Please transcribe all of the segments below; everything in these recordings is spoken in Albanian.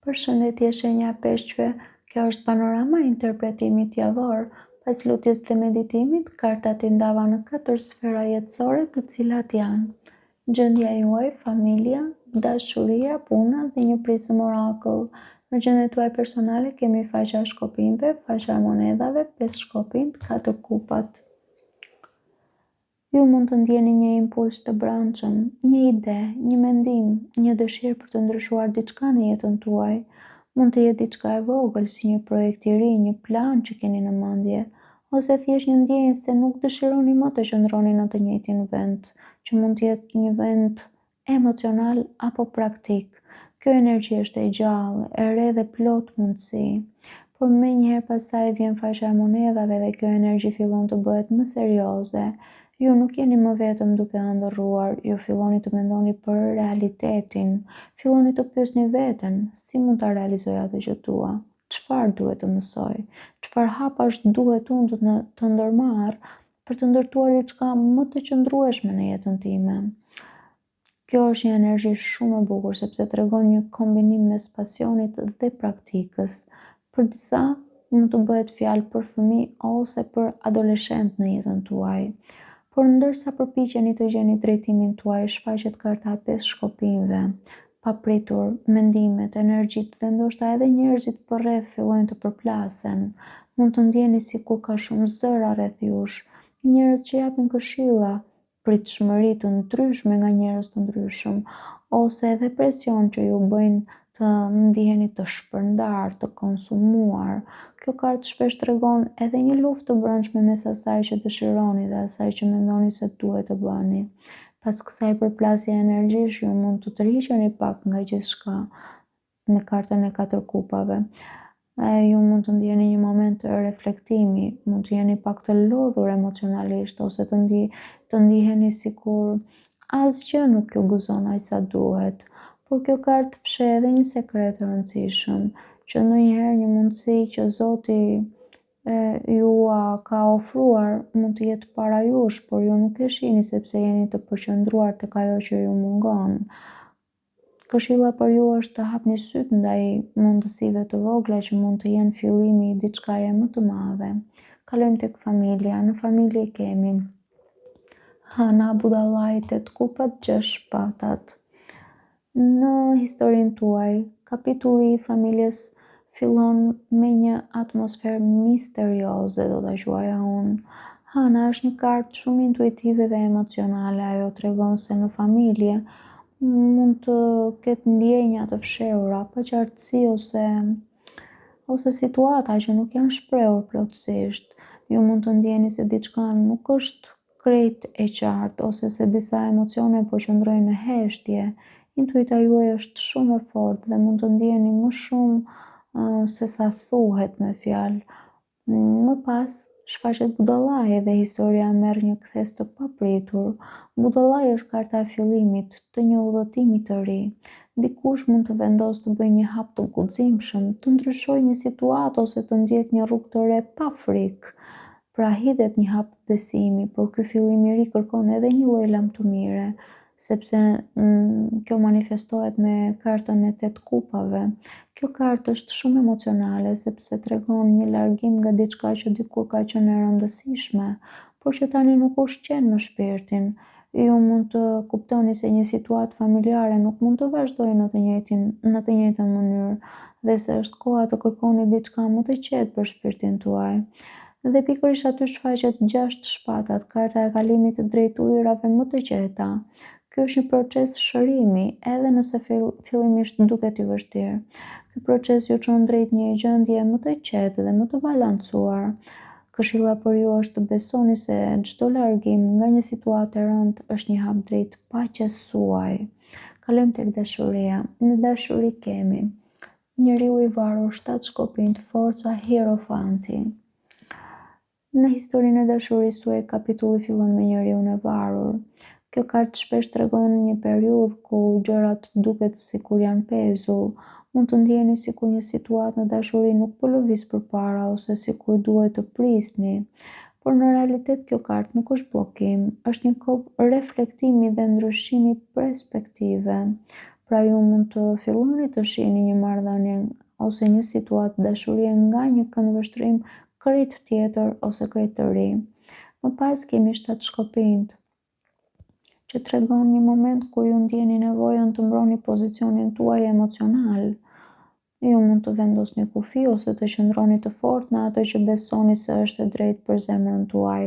Përshëndetje shenja e peshqve, kjo është panorama e interpretimit javor. Pas lutjes dhe meditimit, kartat i ndava në katër sfera jetësore të cilat janë gjendja juaj, familja, dashuria, puna dhe një prizëm orakull. Në gjendjen tuaj personale kemi faqja e shkopinjve, faqja e monedhave, pesë shkopinjtë, katër kupat. Ju mund të ndjeni një impuls të brendshëm, një ide, një mendim, një dëshirë për të ndryshuar diçka në jetën tuaj. Mund të jetë diçka e vogël, si një projekt i ri, një plan që keni në mendje, ose thjesht një ndjenjë se nuk dëshironi më të qëndroni në të njëjtin vend, që mund të jetë një vend emocional apo praktik. Kjo energji është e gjallë, e re dhe plot mundësi. Por menjëherë pas saj vjen faqja e monedhave dhe kjo energji fillon të bëhet më serioze. Ju nuk jeni më vetëm duke ëndërruar, ju filloni të mendoni për realitetin. Filloni të pyesni veten, si mund ta realizoj atë që dua? Çfarë duhet të mësoj? Çfarë hapash duhet unë të, të ndërmarr për të ndërtuar diçka më të qëndrueshme në jetën time? Kjo është një energji shumë e bukur sepse tregon një kombinim mes pasionit dhe praktikës. Për disa mund të bëhet fjalë për fëmijë ose për adoleshentë në jetën tuaj. Por ndërsa përpiqeni të gjeni drejtimin tuaj, shfaqet karta e pesë shkopinjve. Papritur, mendimet, energjitë dhe ndoshta edhe njerëzit përreth fillojnë të përplasen. Mund të ndjeni sikur ka shumë zëra rreth jush, njerëz që japin këshilla, pritshmëri të ndryshme nga njerëz të ndryshëm, ose edhe presion që ju bëjnë të ndiheni të shpërndarë, të konsumuar. Kjo kartë shpesh tregon edhe një luftë të brendshme mes asaj që dëshironi dhe asaj që mendoni se duhet të bëni. Pas kësaj përplasje energjish, ju mund të tërhiqeni pak nga gjithçka me kartën e katër kupave. E, ju mund të ndjeni një moment reflektimi, mund të jeni pak të lodhur emocionalisht ose të ndi, të ndiheni sikur asgjë nuk ju gëzon aq sa duhet. Por kjo kartë fsheh edhe një sekret të rëndësishëm, që ndonjëherë një mundësi që Zoti e, jua ka ofruar mund të jetë para jush, por ju nuk e shihni sepse jeni të përqendruar tek ajo që ju mungon. Këshilla për ju është të hapni sytë ndaj mundësive të vogla që mund të jenë fillimi i diçkaje më të madhe. Kalojmë tek familja. Në familje kemi Hëna, budallai, tetë kupat, gjashtë shpatat. Në historinë tuaj, kapitulli i familjes fillon me një atmosferë misterioze, do ta quaja unë. Hëna është një kartë shumë intuitive dhe emocionale. Ajo tregon se në familje mund të ketë ndjenja të fshehura, paqartësi ose ose situata që nuk janë shprehur plotësisht. Ju mund të ndjeni se diçka nuk është krejt e qartë ose se disa emocione po qëndrojnë në heshtje. Intuita juaj është shumë e fortë dhe mund të ndjeni më shumë uh, se sa thuhet me fjalë. Më pas, shfaqet budallai dhe historia merr një kthesë të papritur. Budallai është karta e fillimit të një udhëtimi të ri. Dikush mund të vendosë të bëjë një hap të guximshëm, të ndryshojë një situatë ose të ndjekë një rrugë të re pa frikë. Pra hidhet një hap besimi, por ky fillim i ri kërkon edhe një lloj lamtumire, sepse mm, kjo manifestohet me kartën e tetë kupave. Kjo kartë është shumë emocionale sepse tregon një largim nga diçka që dikur ka qenë e rëndësishme, por që tani nuk ushqen më shpirtin. Ju mund të kuptoni se një situatë familjare nuk mund të vazhdojë në të njëjtin në të njëjtën mënyrë dhe se është koha të kërkoni diçka më të qetë për shpirtin tuaj. Dhe pikërisht aty shfaqet gjashtë shpatat, karta e kalimit drejt ujërave më të qeta. Ky është një proces shërimi, edhe nëse fillimisht duket i vështirë. Ky proces ju çon drejt një gjendje më të qetë dhe më të balancuar. Këshilla për ju është të besoni se çdo largim nga një situatë e rëndë është një hap drejt paqes suaj. Kalojmë tek dashuria. Në dashuri kemi njeriu i varur, shtatë shkopinjtë, forca, hierofanti. Në historinë e dashurisë suaj kapitulli fillon me njeriun e varur. Kjo kartë shpesh tregon një periudhë ku gjërat duket sikur janë pezull. Mund të ndjeni sikur një situatë në dashuri nuk po lëviz përpara ose sikur duhet të prisni. Por në realitet kjo kartë nuk është bllokim, është një kohë reflektimi dhe ndryshimi perspektive. Pra ju mund të filloni të shihni një marrëdhënie ose një situatë dashurie nga një këndvështrim krejt tjetër ose krejt të ri. Më pas kemi shtatë shkopinjtë, që tregon një moment ku ju ndjeni nevojën të mbroni pozicionin tuaj emocional. Ju mund të vendosni kufi ose të qëndroni të fortë në atë që besoni se është e drejtë për zemrën tuaj.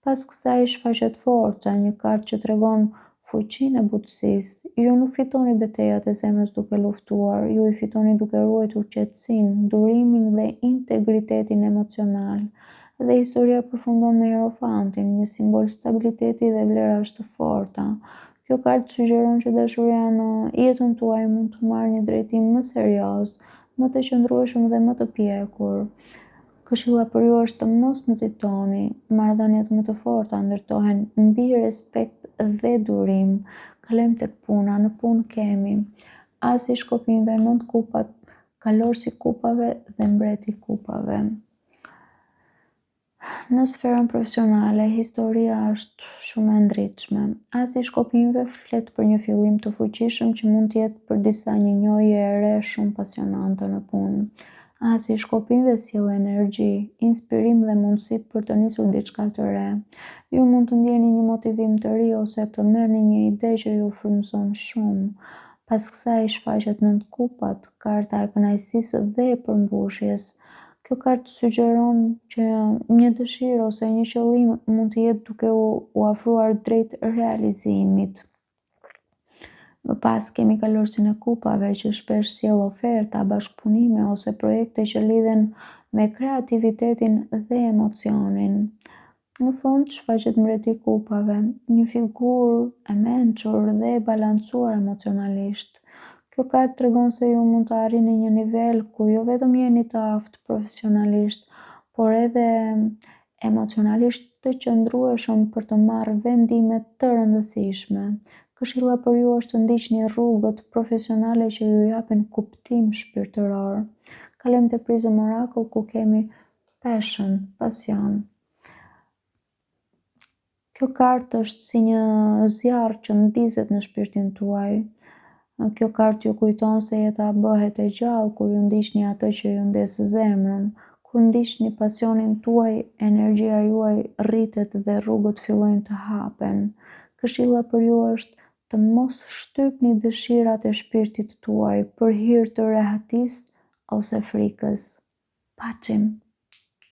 Pas kësaj shfaqet forca, një kartë që tregon fuqinë e butësisë. Ju nuk fitoni betejat e zemrës duke luftuar, ju i fitoni duke ruajtur qetësinë, durimin dhe integritetin emocional. Dhe historia përfundon me Hierofantin, një simbol stabiliteti dhe vlerash të forta. Kjo kartë sugjeron që dashuria në jetën tuaj mund të marrë një drejtim më serioz, më të qëndrueshëm dhe më të pjekur. Këshilla për ju është të mos nxitoni. Marrëdhëniet më të forta ndërtohen mbi respekt dhe durim. Kalojmë tek puna. Në punë kemi Asi i shkopinjve, nëntë kupat, kalorësi i kupave dhe mbreti i kupave. Në sferën profesionale, historia është shumë e ndritshme. Asi i shkopinjve flet për një fillim të fuqishëm që mund të jetë për disa një njohje e re shumë pasionante në punë. Asi i shkopinjve sjell energji, inspirim dhe mundësi për të nisur diçka të re. Ju mund të ndjeni një motivim të ri ose të merrni një ide që ju frymëzon shumë. Pas kësaj shfaqet nëntë kupat, karta e kënaqësisë dhe e përmbushjes. Kjo kartë sugjeron që një dëshirë ose një qëllim mund të jetë duke u afruar drejt realizimit. Më pas kemi kalorësin e kupave që shpesh sjell oferta, bashkëpunime ose projekte që lidhen me kreativitetin dhe emocionin. Në fund shfaqet mbreti i kupave, një figurë e mençur dhe e balancuar emocionalisht. Kjo kartë tregon se ju mund të arrini një nivel ku jo vetëm jeni të aftë profesionalisht, por edhe emocionalisht të qëndrueshëm për të marrë vendime të rëndësishme. Këshilla për ju është të ndiqni rrugët profesionale që ju japin kuptim shpirtëror. Kalojmë te Prism Oracle ku kemi passion, pasion. Kjo kartë është si një zjarr që ndizet në shpirtin tuaj. Kjo kartë ju kujton se jeta bëhet e gjallë kur ju ndiqni atë që ju ndez zemrën. Kur ndiqni pasionin tuaj, energjia juaj rritet dhe rrugët fillojnë të hapen. Këshilla për ju është të mos shtypni dëshirat e shpirtit tuaj për hir të rehatisë ose frikës. Paçim!